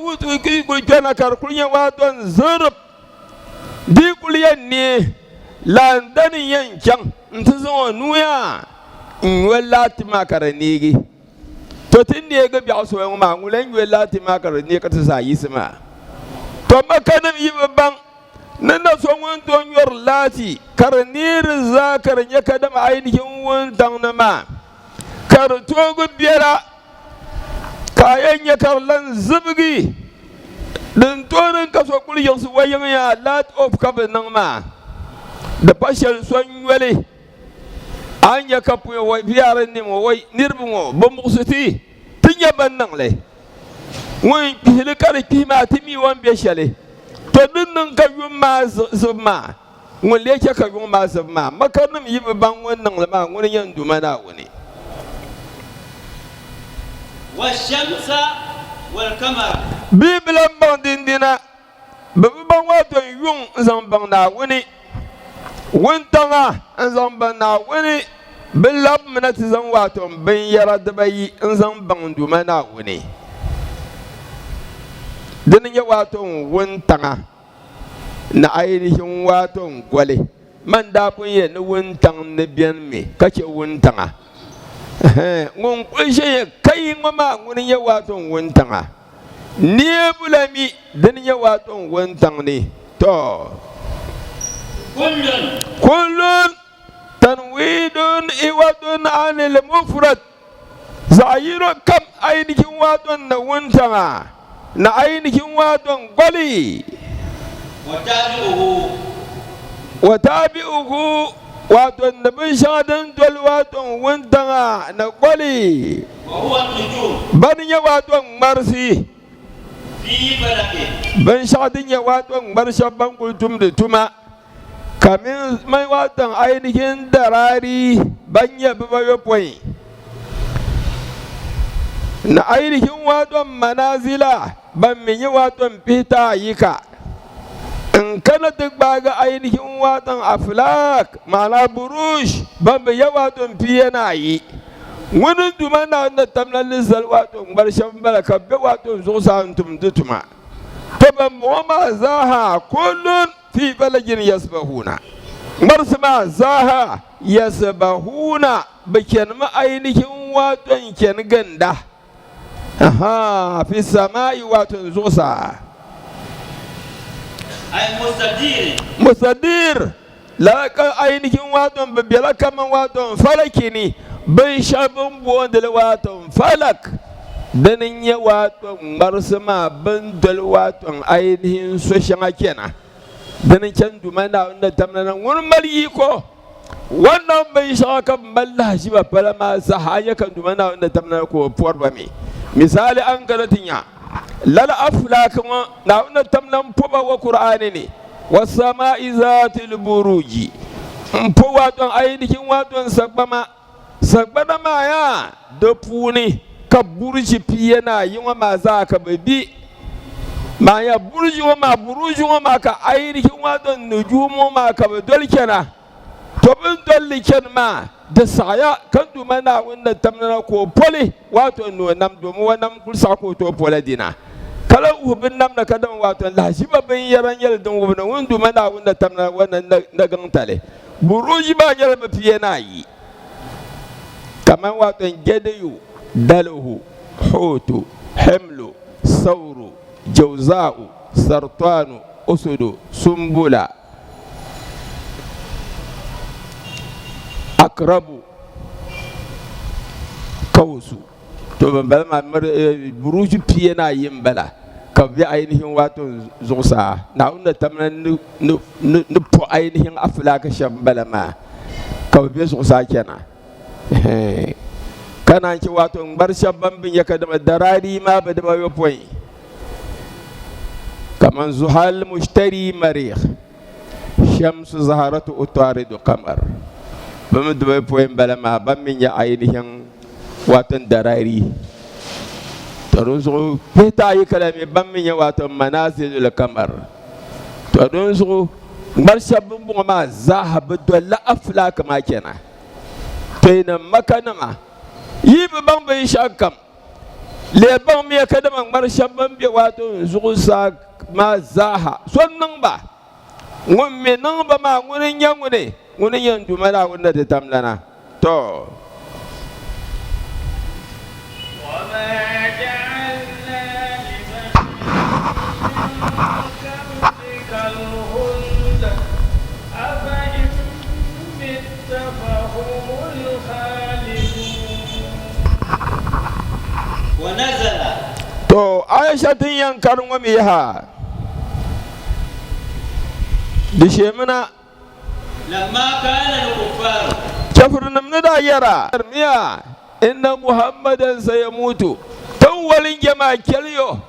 yi kuli kpɛna ka di kuli nyɛ waato n-zirib di yi kuli yɛn neei laandani yɛn chaŋ nti zaŋ o nuu yaa n-yoli laati maa ka di neegi. To ti neegi biɛɣu soya ŋɔ maa ŋun lee yoli laati maa ka di neei ka ti zaa yiɣisi maa. To Makanim yi bi baŋ ni na so ŋun tooi nyɔri laati ka di neeri zaa ka di nyɛ kadama ainihin wuntaŋ ni maa ka di toogi biɛla ka a yɛn nya ka di lan zibigi din tooni ka so kuli yiɣisi o yiŋ yaa light off ka bi niŋ maa di pa shɛli so nyoli a ni nya ka puya wai biɛri nim wai niriba ŋɔ bi muɣisi ti ti nya ban niŋ li ŋun kpihili ka di kpihi maa ti mi o ni be shɛli to di niŋ ka yuŋ maa zibi maa ŋun lee chɛ ka yuŋ maa zibi maa Makanim yi bi baŋ ŋun niŋ li maa ŋuni yɛn du ma Naawuni. Washamsa walkamara. Bɛ bi lan baŋ dindina, bɛ bi baŋ waato yuŋ n-zaŋ baŋ Naawuni, wuntaŋa n-zaŋ baŋ Naawuni, bɛ labimina ti zaŋ waato binyɛra dibayi n-zaŋ baŋ n Duuma Naawuni. Dini n-nyɛ waato wuntaŋa ni ainihin waato goli. Man daa pun yɛli ni wuntaŋ ni beni mi ka chɛ wuntaŋa. Ŋun kuli ʒiɛya kai ŋɔ maa ŋuni n-nyɛ waato wuntaŋa. Neebu la mi dini nyɛ waato wuntaŋ ni. Tɔ! Kullun. Kullun tanwidun iwadun anil mufrad. Zaɣ yino kam ainihin waato ni wuntaŋa ni ainihin waato goli. Wa tabi'uhu. Wa tabi'uhu waato ni binshɛŋa din doli waato wuntaŋa ni goli. Wa huwa an-nujum. Bani nyɛ waato ŋmarisi. Fi falakin. Binshɛɣu din nyɛ waato ŋmari shɛba ban kuli tumdi tuma. Ka mini waatan ainihin darari ban nyɛ bibayopɔin, ni ainihin waatan manazila ban mi nyɛ waatan pihita ayika. In kana ti gbaagi ainihin watan aflak, ma'ana burush, ban bi ya waton piya na ayi. Ŋuni n Duuma Naawuni ni tamla li zali wato ŋmari shɛm m-bala ka bɛ wato zuɣusaa n-tumdi tuma. To bɛmbɔŋɔ maa zaaha kullun fi falajin yasbahuuna, ŋmarisi maa zaaha yasbahuuna, bɛ chanimi ainihin wato n-chani ginda, ahaa, fi samaa'i wato zuɣusaa. Ay mustadir. Mustadir. Lala ka ainihin waton bi bela kaman waton falaki ni, binshɛɣu bɛ ni booni li waton falak, dini n-nyɛ waton ŋmarisi maa bɛ ni doli waton ainihin so shɛŋa chana, dini n-chani Duuma Naawuni ni tamda na ŋun mali yiko. Wannan binshɛɣu ka bɛ mali lahiʒiba pala maa zaa a nya ka Duuma Naawuni ni tamda na ka o pɔri ba mi. Misali a ni kana ti nya lala afulaaki ŋɔ Naawuni ni tamda m-po ba wa Kur'aani ni, Wassamaa'i zaatil buruuji, m-po waton ainihin waton sagbama, sagbana maa yaa di puuni ka buriji pia ni ayi ŋɔ maa zaa ka bɛ bi maa ya buriji ŋɔ maa buruuji ŋɔ maa ka ainihin waton nujuum ŋɔ maa ka bɛ doli chana. To bɛ ni doli li chani maa di saɣiya ka Duuma Naawuni ni tamdi na ka o poli waato ni o nam, domin o nam kuli saɣi ka o tooi pola dina. Ka lahi wuhi bɛ nam ni kadama waato lahiʒiba binyɛra n-nyɛ li din wubi ni ŋun Duuma Naawuni ni tamdi na wana nagiŋtali. Buruuji maa nyɛla bɛ pia ni ayi kaman waato Jadiyu, Dalhu, Huutu, Himlu, Sawru, Jawzaa'u, Sartaanu, Usudu, Sumbula, Akrabu, Kausu. To ban bala maa miri buruuji pia ni ayi m-bala ka bɛ be ainihin waato zuɣusaa. Naawuni ni tamla ni po ainihin afulaaki shɛm m-bala maa ka bɛ be zuɣusaa chana. Ka naan chɛ waato ŋmari shɛba ban bi nya kadama daraari maa bɛ dibayopɔin kaman Zuhal Mushtari Marikh. Shamsu Zaharatu Utaridu Qamar bɛ mi dibayopɔin m-bala maa ban mi nyɛ ainihin waton darari. To dinzuɣu pihita ayi kala mi ban mi nyɛ waton Manazilul Qamar. To dinzuɣu ŋmari shɛba bɛn bɔŋɔ maa zaaha bɛ dolila afulaaki maa chana. To yinim Makanima yi bi baŋ binshɛɣu kam, Lee baŋmiya kadama ŋmari shɛba bɛn be waato zuɣusaa maa zaaha, so n-niŋ ba. Ŋun mi niŋ ba maa ŋuni n-nyɛ ŋuni? Ŋuni n-nyɛ n Duuma Naawuni ni ti tamlana. Tɔ! To Aisha tin yɛn kari ŋɔ mi yaha, di sheemina chɛfurinim ni daa yɛra, Miya inna Muhammadan sayamutu, tin wali jɛma chɛliyo,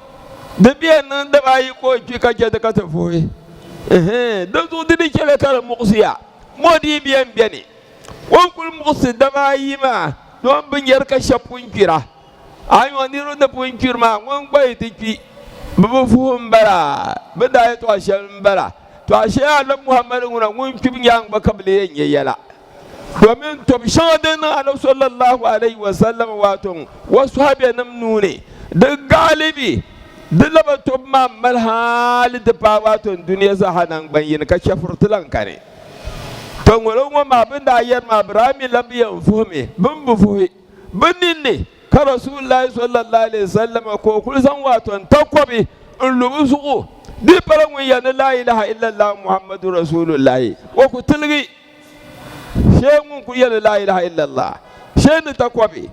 di bi yɛn niŋ daba ayi ka o kpi ka chɛ ti ka ti vuhi. Dinzuɣu di di chɛliya ka di muɣisiya. Mo dii bɛn beni, o ni kul muɣisi daba ayi maa doon binyɛri ka shɛb pun kpira. A yi ŋɔ niriba ni pun kpiri maa, ŋun gba yi ti kpi, bɛ bi vuhi m-bala, bɛ daa yɛtɔɣ shɛli m-bala. Tɔ ashee Anabi Muhammadu ŋuna ŋun kpibu nyaaŋa gba ka bɛ lee yɛn nya yɛla. Domin tɔb shɛŋa din niŋ Anabi sallallahu alayhi wa sallam waato o sahabiyanim nuu ni, di galibi di laba tɔbu maa mali hali ti paai waato dunia zaaha naŋgban yini ka chɛfuri ti lan kani. Tɔ ŋɔlo ŋɔ maa bɛ ni daa yɛri maa bɛ daa mi la bɛ yɛn vuhimi bɛ ni bi vuhi bɛ ninni ka Rasulillahi sallallahu alayhi wa sallam ka o kuli zaŋ waato n takɔbi n lu bɛ zuɣu di pala ŋun yɛli ni laa ilaha illallah Muhammadu Rasulullahi o ku tiligi shee ŋun kuli yɛli laa ilaha illallah shee ni takɔbi.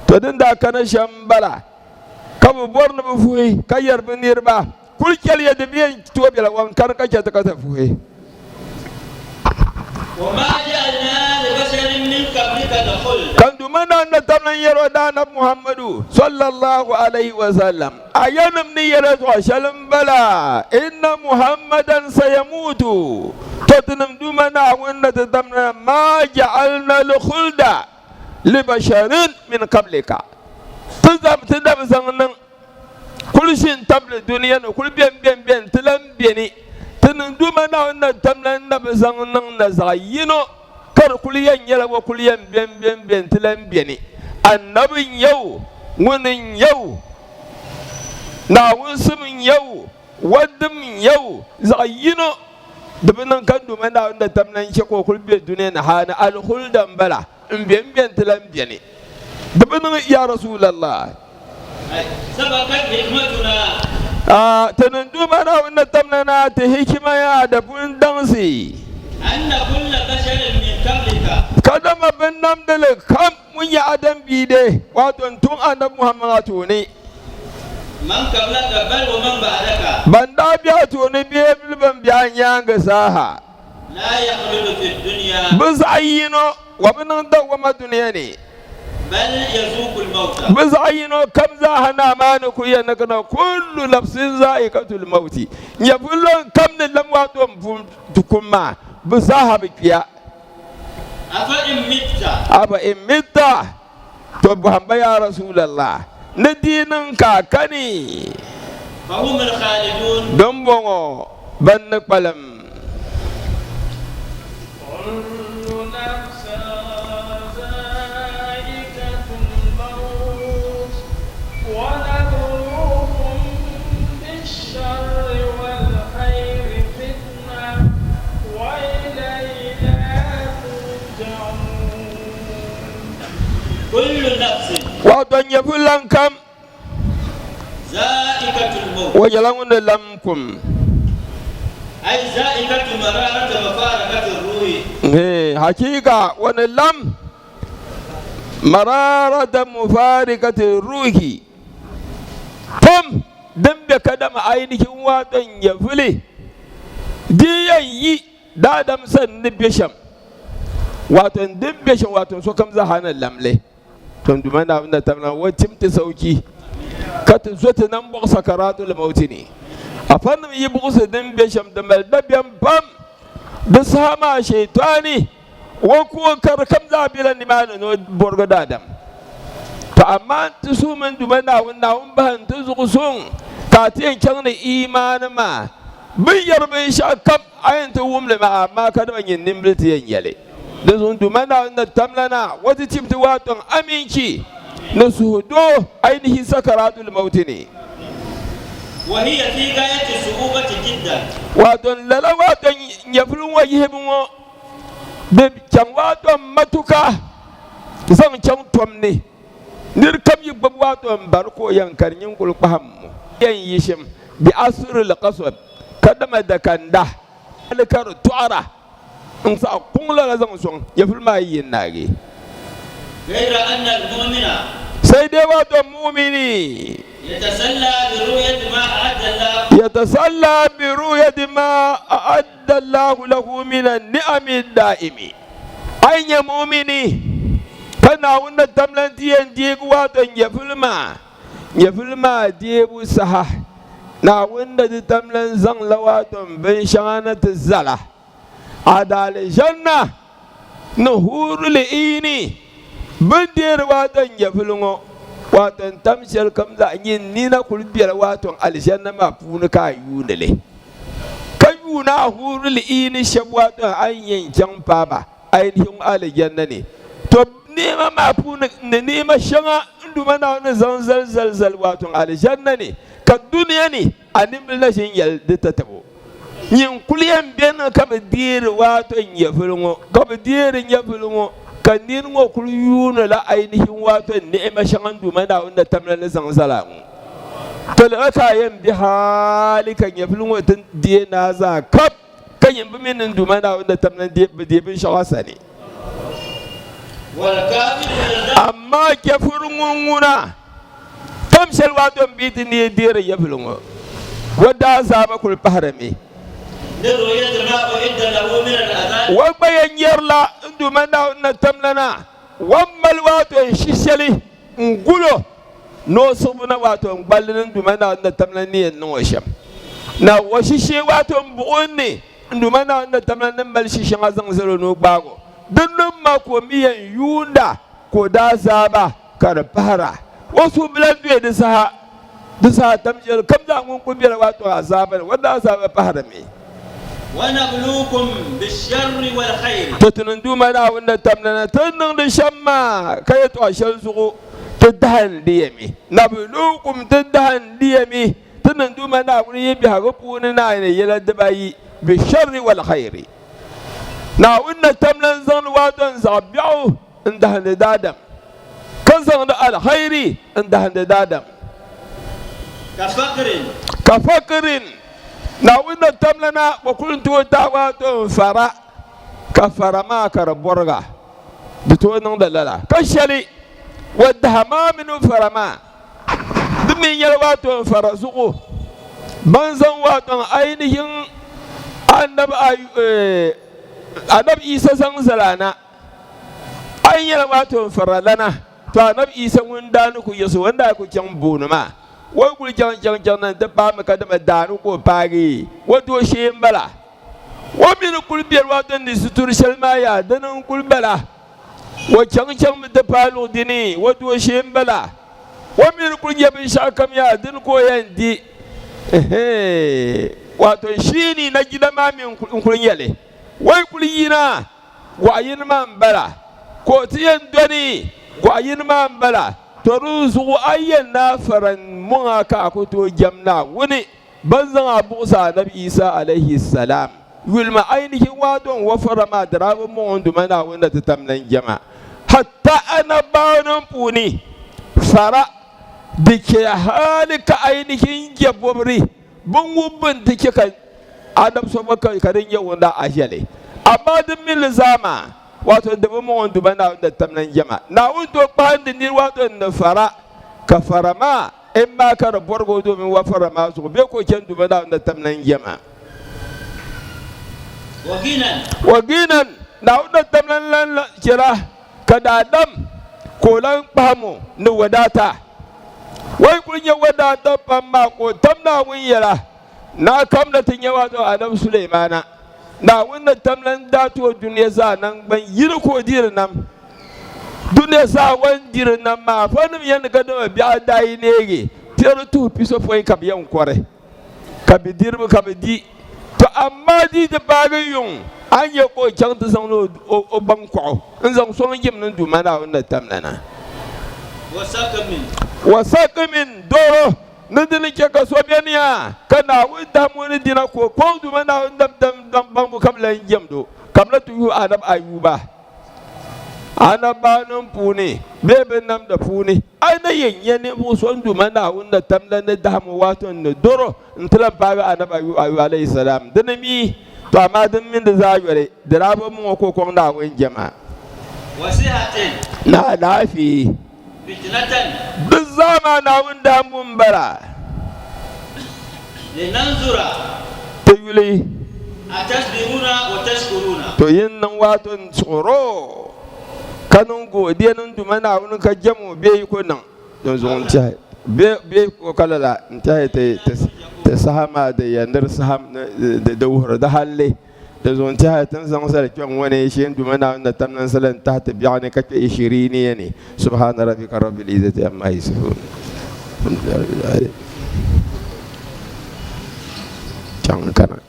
Tɔ din daa kana shɛm m-bala ka bɛ bɔri ni bɛ vuhi ka yɛri bɛ niriba, Kul chɛliya di bi yɛn tooi bela wan kani ka chɛ ti ka ti vuhi. Ka n Duuma Naawuni na tabili n-yɛl o daanab Muhammadu, sallallahu alayhi wa sallam, A yanim ni yɛl yɛtɔɣ shɛli m-bala, Inna Muhammadan sayamuutu, Tɔ tinim Duuma Naawuni ni ti tabili maa ja'alna al-khulda libasharin min qablika, Ti da bi zaŋ niŋ kul ʒi n-tabili dunia ni kul beni beni beni ti lan beni ti niŋ Duuma Naawuni na tamla n na bi zaŋ niŋ na zaɣ yino ka di kuli yɛn nyɛla o kuli yɛn beni beni beni ti lan beni. Annabi n-nyɛ o, ŋuni n-nyɛ o, Naawuni sim n-nyɛ o, o dim n-nyɛ o, zaɣ yino di bi niŋ ka Duuma Naawuni na tamla n-chɛ ka o kuli be dunia ni hali ni alihulda m-bala m-beni beni ti lan beni. Di bi niŋ ya Rasulallah. Ti niŋ Duuma Naawuni ni tamla na ti hikima yaa di pun daŋsi. Kadama binnamdili kam ŋun nyɛ Adam bia de, wato n-tuŋ Anabi Muhammad a tooni. Ban daa be a tooni bee ban be a nyaaŋa zaaha. Bɛ zaɣ yino wa bi niŋ dawwama dunia ni. Bɛ zaɣ yino kam zaaha ni amaa ni ku yɛn ni kana kullu nafsin za'iqatul mauti. Nyɛvulli kam ni lam wato m-pun ti kum maa, bɛ zaaha bi kpiya. Afa in mitta, to bɔhim ba yaa Rasulallah, ni di niŋ ka a kani? Dimbɔŋɔ bɛn ni kpalim. Wato nyɛvililan kam o nyɛla ŋun ni lam kum. Hakika o ni lam mararata mufarikati ruhi tom din be kadama ainihin waton nyɛvili di yɛn yi daadam sani ni be shɛm, wato din be shɛm wato sokam zaa ni lam li. To n Duuma Naawuni na tabila o tim ti sauki ka ti zo ti nam buɣi sakaraatul mauti ni. Afanim yi buɣisi din be shɛm di mali dabiɛm pam. Di saha maa Shaitaani o ku o kari kam zaa bela nimaani ni o bɔrigi daadam. To amaa ti suhu mini Duuma Naawuni, Naawuni bahi n-ti zuɣu suŋ ka a ti yɛn chaŋ ni iimaani maa. Bɛ ni yɛri binshɛɣu kam a yɛn ti wum li maa, amaa kadama nyin nimbili ti yɛn nyɛ li. Di zuɣu Duuma Naawuni ni tamla na o ti tim ti waatɔŋ aminchi ni suhudoo ainihi sakaraatul mauti ni. Wato lala wato nyɛvuli ŋɔ yihibu ŋɔ di chaŋ wato matuka zaŋ chaŋ tom ni. Nir kam yi gbubi wato m-bari ka o yɛn kari nyin kuli kpahim o yɛn yi shim bi asuri li-qasab kadama dakanda hali ka di tɔɣira. N saɣi kuŋ lala zaŋ sɔŋ nyɛvuli maa yi yɛn naagi. Sai dai wato mumini. Yatasalla bi ru'yati ma a'adda Allahu lahu min an-ni'ami ad-da'imi. A yi nyɛ mumini ka Naawuni ni tamla nti yɛn deegi wato nyɛvuli maa, nyɛvuli maa deebu saha Naawuni ni di tamla n-zaŋla wato binshɛŋa na ti zala. Adaalijanna ni huurili-iini bɛ ni deeri waato nyɛvili ŋɔ, waato n-tam shɛli kam zaa nyin nina kul bela waato alijanna maa puuni ka a yuuni li, ka yuuni a huurili-iini shɛb waato a ni yɛn chaŋ paai ba ainihin alijanna ni. To neema maa puuni ni neema shɛŋa n Duuma Naawuni ni zaŋ zali zali zali waato alijanna ni, ka dunia ni a nimbili na ʒin yɛli di tatabo. Nyin kul yɛn beni ka bi deeri waato nyɛvili ŋɔ, ka bi deeri nyɛvili ŋɔ, ka nir ŋɔ kul yuunila ainihin waato ni'ima shɛŋa n Duuma Naawuni ni tamla ni zaŋ zal a ŋɔ. To lala ka a yɛn be hali ka nyɛvili ŋɔ ti deei naa zaa kap, ka nyin bi mi ni n Duuma Naawuni ni tamla ni bi deei binshɛɣu a sani. Amaa chɛfuri ŋun ŋuna Tom shɛli waato m-bi ti neei deeri nyɛvili ŋɔ, o daazaaba kul pahirimi. O gba yɛn nyarila n Duuma Naawuni na tamlana, o ni mali waato n-shi shɛli n-gul o ni o siɣibu na waato n-gballi ni n Duuma Naawuni na tamlana ni yɛn niŋ o shɛm. Na o shishee waato m-buɣ o ni n Duuma Naawuni na tamlana ni mali shi shɛŋa zaŋ zal o ni o gbaag o. Di niŋ ma ka o mi yɛn yuunda ka o daazaaba ka di pahira. O suhu bi lan doya di saha, di saha tam shɛli kam zaa ŋun kul bela waato azaaba ni, o daazaaba pahirimi. ونبلوكم بالشر والخير. To ti niŋ Duuma Naawuni ni tamda na ti ni niŋdi shɛm maa ka yɛtɔɣ shɛli zuɣu ti dahindi ya mi. Nabluukum ti dahindi ya mi. Ti niŋ Duuma Naawuni yi biɛhigu puuni naai ni yɛla dibayi, bisharri walkhayri. Naawuni na tamla n-zaŋdi waato n-zaɣ biɛɣu n-dahindi daadam, ka zaŋdi alkhayri n-dahindi daadam. Ka fakirin. Ka fakirin. Naawuni na tamla na o kuli n-tooi tahi waato n-fara, ka fara maa ka di bɔriga. Di tooi niŋdi lala. Ka shɛli o daha maa mini o fara maa, di mi nyɛla waato n-fara zuɣu. Ban zaŋ waato ainihin Anabi Isa zaŋ zali a na, a yi nyɛla waato n-fara lana, to Anabi Isa ŋun daa ni ku yiɣisi o ni daa ku chaŋ booni maa, o yi kuli chaŋ chaŋ chaŋ na nti paami ka dama daa ni ka o paagi o dooshee m-bala. O mi ni kuli beri waato ni situri shɛli maa yaa dini n-kuli bala. O chaŋ chaŋmi ti paai luɣ dini, o dooshee m-bala. O mi ni kuli nya binshɛɣu kam yaa dini ka o yɛn di. Ɛhɛɛ, waato sheeni najida maa mi n-kuli nyɛ li. O yi kuli yina gɔɣ yini maa m-bala, ka o ti yɛn dɔni gɔɣ yini maa m-bala. Tɔ di zuɣu a yi yɛn naai fara m-mɔŋ a ka a ku tooi jɛm Naawuni. Ban zaŋ a buɣisi Anabi Isa alayhi salam yuli ma ainihin waadɔn wa fara maa di daa bi mɔŋ n Duuma Naawuni na ti tam lan jɛma hatta anabaanim puuni fara di chɛ hali ka ainihin jɛ bɔbiri bin ŋub bin ti chɛ ka anabi so gba ka di nyɛ ŋun daa aʒɛli amaa di mi li zaa maa Wato di bi muɣi n Duuma Naawuni ni tam lan jɛma. Naawuni tooi kpahindi nir wato n ni fara, ka fara maa in maa ka di bɔrigi o domin wa fara maa zuɣu bee ka o chani Duuma Naawuni ni tam lan jɛma. Wa ginan, Naawuni ni tam lan lan chɛla ka daadam ka o lan kpahim o ni wadaata. O yi kuli nya wadaata pam maa ka o tam Naawuni yɛla. Naa kam na ti nya wato Anabi Sulemaana. Naawuni ni tam lan daa ti o dunia zaa naŋgban yini ka o diri nam. Dunia zaa o ni diri nam maa, afanim yɛn ni ka dama biɛɣu daa yi neegi piɛri tuhi pisopɔin ka bɛ yɛn kɔri, ka bɛ diriba ka bɛ di. Tɔ amaa di yi ti paagi yuŋ, a ni nya ka o chaŋ ti zaŋdi o gbaŋkɔɣu n-zaŋ sɔŋ jim ni Duuma Naawuni ni tam la na. Wasakimin, doro. Ni di ni chɛ ka so beni ya ka Naawuni dahim o ni dina ka o kpaŋ Duuma Naawuni dam baŋbu ka bɛ lan jɛmd o, ka bɛ na ti yuhi Anabi Ayuba anabaanim puuni bee bɛ namda puuni. A ni yɛn nya ninvuɣ so n Duuma Naawuni ni tam la ni dahim o waato n-ni dɔro nti lan paagi Anabi Ayuba alayhi salam di ni mi, tɔ amaa din mini di zaa yoli, di daa bi muŋ o ka o kɔŋ Naawuni jɛma ni alaafee. Di zaa maa Naawuni daambu m-bala. Ti yuli, to yin niŋ waato n-suɣir o, ka niŋ goodiya niŋ Duuma Naawuni ka jɛm o bee yi ku niŋ, dinzuɣu n-tɛhi bee ko ka lala n-tɛhi ti saha maa di yɛn di saha di wuhiri di halli. Di zuɣu n-tɛha ti ni zaŋ zali kpe ŋ-ŋɔ ni shee n-Duuma Naawuni na tam niŋsili n-tahi ti biɛɣu ni ka kpe ishiriiniya ni. Subhaana rabbika rabbil izzati amma yasifuun. Alhamdulillahi rabbil alamin. Chaŋ n-kana.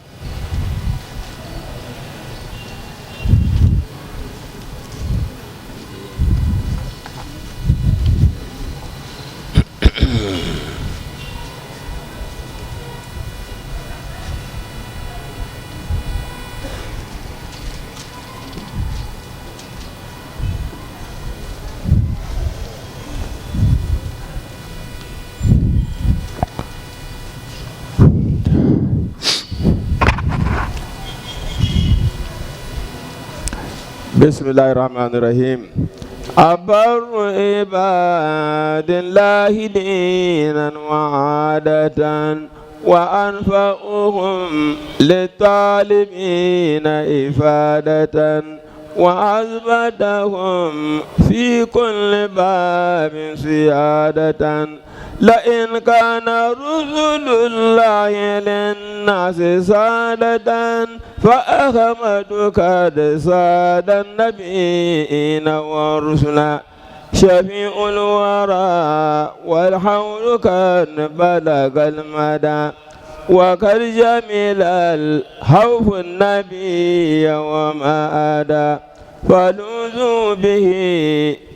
بسم الله الرحمن الرحيم أبر عباد الله دينا وعادة وأنفعهم للطالبين إفادة وأثبتهم في كل باب سيادة لئن كان رسل الله للناس سادة فأحمد قد ساد النبيين ورسلا شفيع الورى والحول كان بلغ المدى وقد جمل الخوف النبي وما أدى فلوذوا به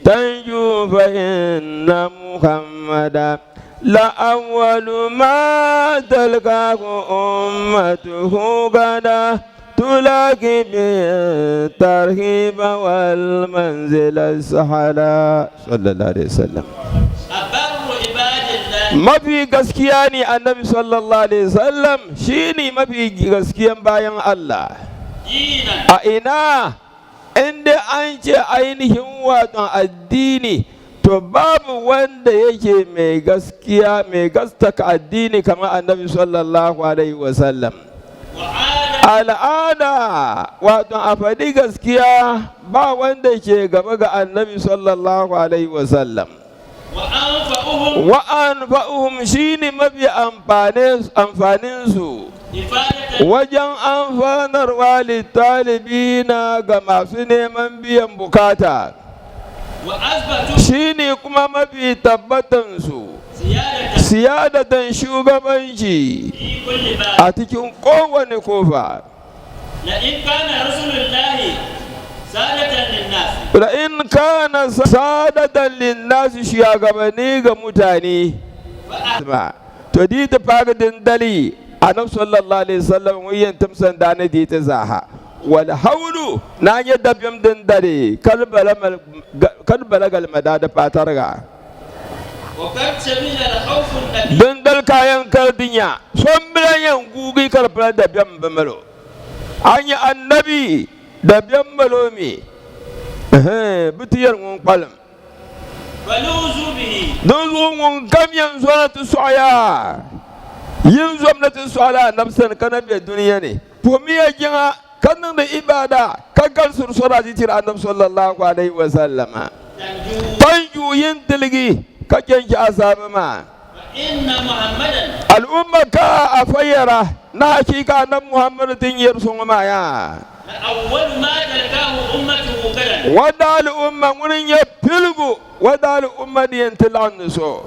تنجو فإن محمدا لأول ما تلقاه أمته غدا تلاقي به الترهيب والمنزل السحلا صلى الله عليه وسلم. أبر عباد الله. Mafi gaskiya ne annabi sallallahu alaihi wasallam, shine mafi gaskiyan bayan Allah. دينا. A ina inda an ce ainihin wato addini, to babu wanda yake mai gaskiya, mai gaskata addini kamar annabi sallallahu alaihi wasallam. وعادة. Al'ada, wato a faɗi gaskiya, ba wanda ke gaba ga annabi sallallahu alaihi wasallam. وأنفعهم. Wa anfa'uhum, shine mafi amfaninsu إفادة. wajen amfanarwa, littalibina, ga masu neman biyan bukata. وأثبتوا. Shine kuma mafi tabbatansu سيادة. siyadatan, shugabanci في كل باب. a cikin kowane kofa. لئن كان رسول الله سادة للناس. In kana sadatan linnasi, shugabanni ga mutane ba, to di ta fara dindali annabi sallallahu alaihi wasallam wiyan tamsan da ne di ta zaha wal haulu na ya dabyam dindare kal balagal madada fatarga. وقد سمع الخوف النبي. Dindal kayan kardinya son bilan yan gugi karfara dabyam bamalo an yi annabi dabyam malo mi bitiyar ŋun kpalim. فلوذوا به. Din zuɣu ŋun kam yɛn zɔna ti sɔɣiya yin zom na ti sɔɣila annabi sani kana bɛ duniya ni pumiya jiŋa ka niŋdi ibada ka galisiri sɔra ti tiri annabi sallallahu alaihi wa sallama. تنجو. Tanju, yin tiligi ka chɛnchi azaaba maa. فإن محمدا. Al'umma ka a fayyara na hakika annabi Muhammadu tin yɛri suŋ maa ya. لأول ما تلقاه أمته غدا. Wadda al'umma ŋuni nyɛ piligu wadda al'umma di yɛn ti laɣim ni so.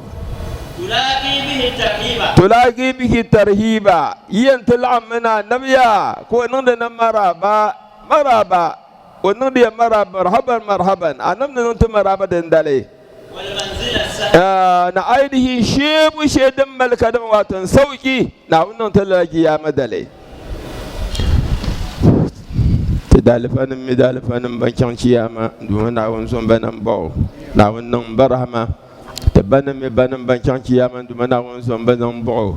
تلاقي به الترهيب. Tulaki bihi tarhiba, yen ti laɣim mina nabiya ko niŋdi na maraba maraba, o niŋdi ya maraba, marhaban marhaban, anam ni niŋ ti maraba dindali. والمنزل السهل. Na ainihi shebu shedin malkadin, watan sauki na wannan talaki ya madale ti dalifanin mi dalifanin bankin ciyama domin na wani son banan bau na wannan barhama ti banin mi banin bankin ciyama domin na wani son banan bau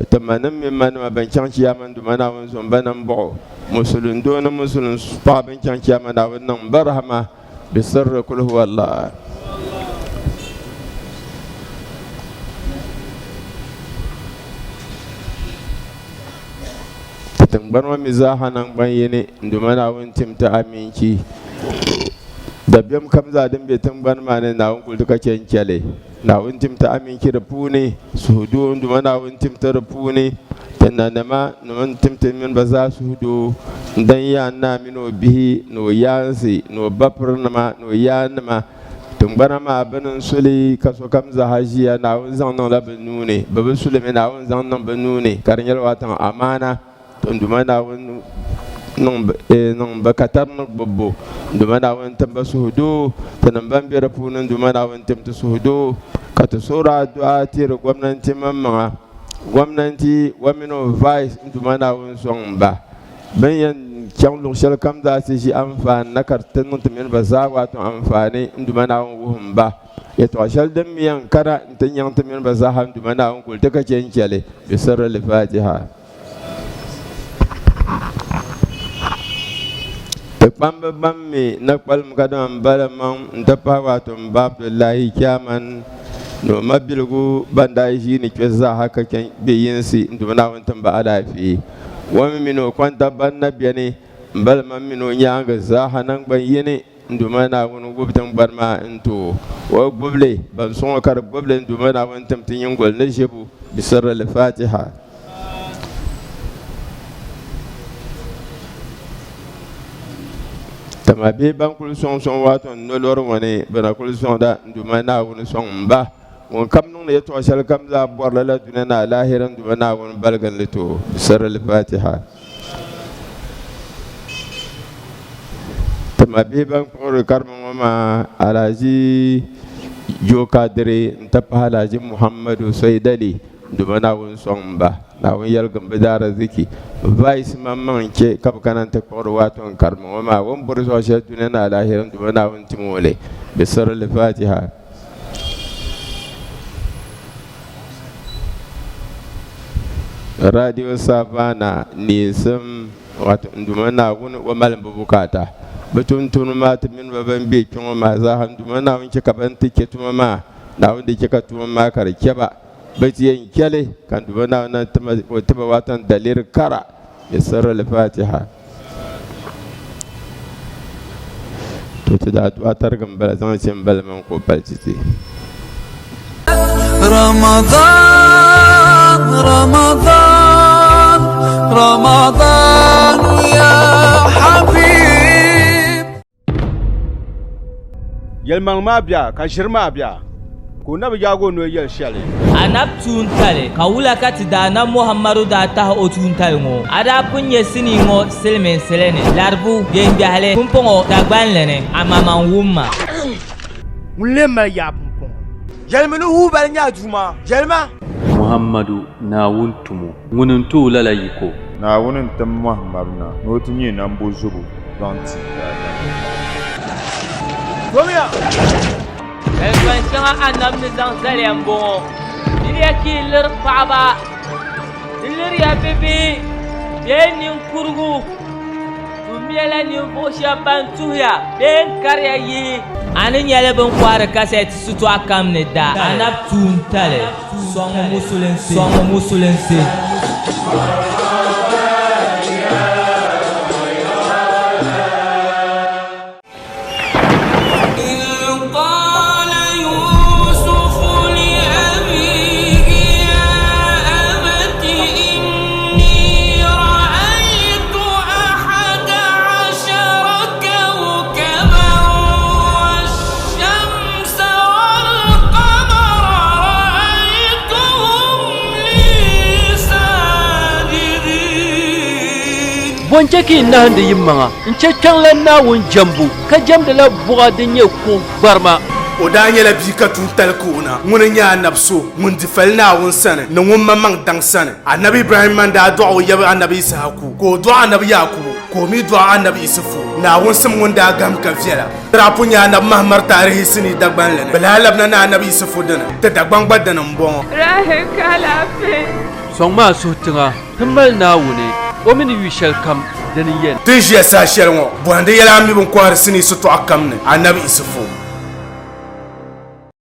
ti manin mi manima bankin ciyama domin na wani son banan bau musulun doni musulun paɣa bankin ciyama na wannan barhama bisirri kul huwa Allah. Ti tiŋgbani ŋɔ mi zaaha naŋgban yini n Duuma Naawuni tim ti aminchi dabiɛm kam zaa din be tiŋgbani maa ni. Naawuni kuli ti ka chɛ n chɛli. Naawuni tim ti aminchi di puuni, suhudoo n Duuma Naawuni tim ti di puuni. Ti nanima ni tim ti mini ba zaa suhudoo n dan yaan naa mini o bihi ni o yaansi ni o bapirinima ni o yaannima. Tiŋgbana maa bini n suli ka sokam zaaha ʒiya, Naawuni zaŋ niŋla bi nuuni, bi bi sulimi, Naawuni zaŋ niŋ bi nuuni ka di nyɛla waatan amaana. To n Duuma Naawuni niŋ bi katari ni gbubbu, n Duuma Naawuni tim ba suhudoo. Tinim ban be di puuni, n Duuma Naawuni tim ti suhudoo, ka ti suhuri addu'a tiri gomnanti maŋmaŋa, gomnanti wa mini o vice, n Duuma Naawuni sɔŋ ba bin yɛn chaŋ luɣ shɛli kam zaa ti ʒi anfaani na ka ti niŋ ti mini ba zaa wato anfaani. N Duuma Naawuni wuhim ba yɛtɔɣa shɛli din mi yɛn kana n ti nyaŋ ti mini ba zaaha. N Duuma Naawuni kuli ti ka chɛ n chɛli bi sirri li-fatiha. Ti kpamba ban mi na kpalim ka dama m bala maŋ n ti pahi wato m ba Abdullahi Chairman ni o mabiligu ban daa ʒiini kpe zaaha ka chɛ bɛ yinsi, n Duuma Naawuni tim ba alaafee. O mi mini o kɔnta ban na beni, m bala maŋ mini o nyaaŋa zaaha naŋgban yini, n Duuma Naawuni gbubi tiŋgbani maa n ti o, o gbubili ban sɔŋ o ka di gbubili, n Duuma Naawuni tim ti nyiŋgoli ni ʒibu bi sirri li-fatiha. Tama bihi ban kuli sɔŋ sɔŋ wato n nolori ŋɔ ni bɛ na kuli sɔŋda, n Duuma Naawuni sɔŋ m ba. Ŋun kam niŋdi yɛtɔɣ shɛli kam zaa bɔri lala dunia ni alahira n Duuma Naawuni baligi n-li ti o. Sirri Al-Fatiha. Ti mabihi ban kpuɣiri karima ŋɔ maa Alhaji Joe Kadiri n-ti pahi Alhaji Muhammadu Saidali Duuma Naawuni sɔŋ m ba, Naawuni yɛligim bɛ daariziki. Vice maŋmaŋ n-chɛ ka bɛ kana nti kpuɣiri waato n-karima ŋɔ maa. O ni bɔri zuɣu shɛli dunia ni alahira n Duuma Naawuni tim o li. Bɛ sirri Al-Fatiha. Radio Savannah neesim wato n Duuma Naawuni o mali bɛ bukaata. Bɛ tumtumdi maa ti mini ba ban be kpe ŋɔ maa zaaha n Duuma Naawuni chɛ ka bɛ ni ti chɛ tuma maa Naawuni di chɛ ka tuma maa ka di chɛ ba bɛ ti yɛn chɛ li ka n Duuma Naawuni na o ti ba wato n daliri kara ni sirri Al-Fatiha. To ti daa du'a tarigi m-bala zaŋ chɛ m-bala mini ka o pali ti ti. Ramadan, Ramadan, Ramadan ya Habib. Yɛlimaŋli maa bia ka ʒiri maa bia, ka o na bi yaag o noli yɛli shɛli. Anab tuuntali, ka wula ka ti Daanab Muhammadu daa tahi o tuuntali ŋɔ? A daa pun nya sinii ŋɔ silimiinsili ni, Laribu, Gengahili, pumpɔŋɔ Dagbanli ni, amaŋmaŋ wum ma. Ŋun lee mali yaa pumpɔŋɔ? Yɛlimi ni Hubal nyɛ a Duuma. Yɛlima! Muhammadu, Naawuni tumo, ŋuni n-ti o lala yiko. Naawuni n-tim Muhammadu na ni o ti nyɛ nambozobo zaŋ ti daadamnim. Domiya! Kaliman shɛŋa Annabi ni zaŋ zali ya m-bɔŋɔ, Diriya ka yi liri paɣaba, di liriya bibihi bee ninkurigu, Tummiya la ninvuɣ shɛb ban tuhiya bee n-kariya yihi. A ni nyɛli bɛ ni kɔhiri kasɛti sitɔɣu kam ni da. Anab tuuntali sɔŋmi musulinsi. Sɔŋmi musulinsi. Bɔ n-chɛ ka yi nahindi yimaŋa n-chɛ kpiɔŋlan Naawuni jɛmbu, ka jɛmdila buɣa din nyɛ kuɣ gbarima? O daa nyɛla bia ka tuuntali ka o na. Ŋuni n-nyɛ anabi so ŋun di fali Naawuni sani ni ŋun maŋmaŋ daŋ sani. Anabi Ibrahimma n-daa dɔɣi o yab anabi Issahaku, ka o dɔɣi anabi Yaakubu, ka o mi dɔɣi anabi Isufu. Naawuni sim ŋun daa gahim ka viɛla. Ti daa pun nya anabi Mahamar taarihi sinii Dagbanli ni. Bɛ lahi labina ni anabi Isufu dini, ti Dagbaŋ gba dini m-bɔŋɔ. Rahel ka alaafee. Sɔŋmi a suhu tiŋa ti mali Naawuni, o mi ni yu shɛlikam dini yɛn. Ti ni ʒiya saha shɛli ŋɔ, bɔhindi yɛla a mi bɛ ni kɔhiri sinii sitɔɣu kam ni, Anabi Isufu.